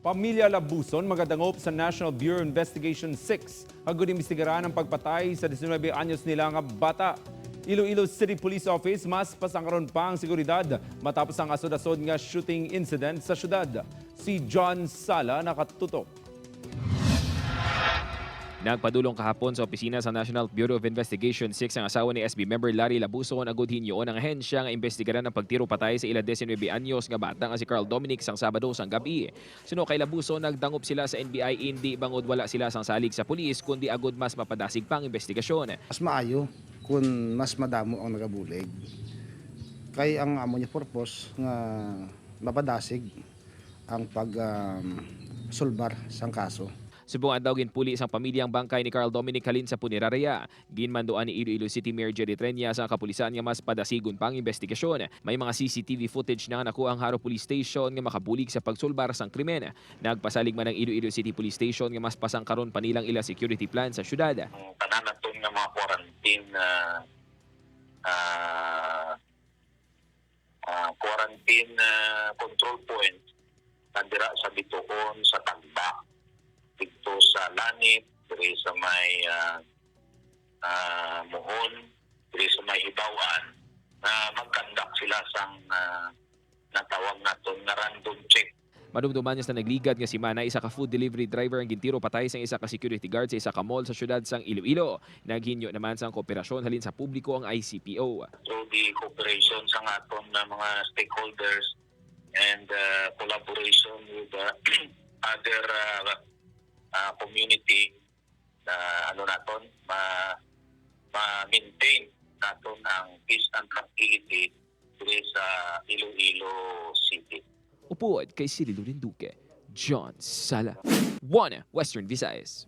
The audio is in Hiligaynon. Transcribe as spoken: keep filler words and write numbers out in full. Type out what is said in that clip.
Pamilya Labuson magadangop sa National Bureau of Investigation six agud imbestigaran ang pagpatay sa diecinuebe anyos nila nga bata. Iloilo City Police Office, mas pasangkaron pa ang seguridad matapos ang asod-asod nga shooting incident sa syudad. Si John Sala nakatutok. Nagpadulong kahapon sa opisina sa National Bureau of Investigation six ang asawa ni S B member Larry Labuson agud hinyoon ang ahensya nga imbestigaran ang pagtiro patay sa ila diecinuebe anyos nga bata nga si Carl Dominic sang Sabado sang gabi. Suno kay Labuson, nagdangop sila sa N B I indi bangod wala sila sang salig sa pulis kundi agud mas mapadasig pa ang imbestigasyon. Mas maayo kun mas madamo ang nagabulig. Kay ang amo niya purpose nga mapadasig ang pag um, sulbar sang kaso. Subong adlaw, ginpuli sang pamilya ang bangkay ni Carl Dominic halin sa punerarya. Ginmanduan ni Iloilo City Mayor Jerry Treñas ang kapulisan nga mas padasigon pa ang imbestigasyon. May mga C C T V footage na nga nakuha ang Jaro Police Station nga makabulig sa pagsulbar sang krimen. Nagpasalig man ang Iloilo City Police Station nga mas pasangkaron pa nilang ila security plan sa syudad. Ang tanan naton nga mga quarantine ah, ah, ah, quarantine ah, control point na dira sa Bituon, sa Tagba, dito sa Lanit, diri sa may ah, ah, Muhon, diri sa may Hibaw-an, na mag-conduct sila sang ah, natawag naton nga random check. Madumduman nga sa nagligad nga semana, isa ka food delivery driver ang gintiro patay sang isa ka security guard sa isa ka mall sa syudad sang Iloilo. Naghinyo naman sang kooperasyon halin sa publiko ang I C P O. Through the cooperation sa aton na mga stakeholders and uh, collaboration with the other uh, uh, community na ano naton ma ma-maintain naton ang peace and tranquility diri sa Iloilo City. Upod kay Cirilo Rinduque, John Sala, One Western Visayas.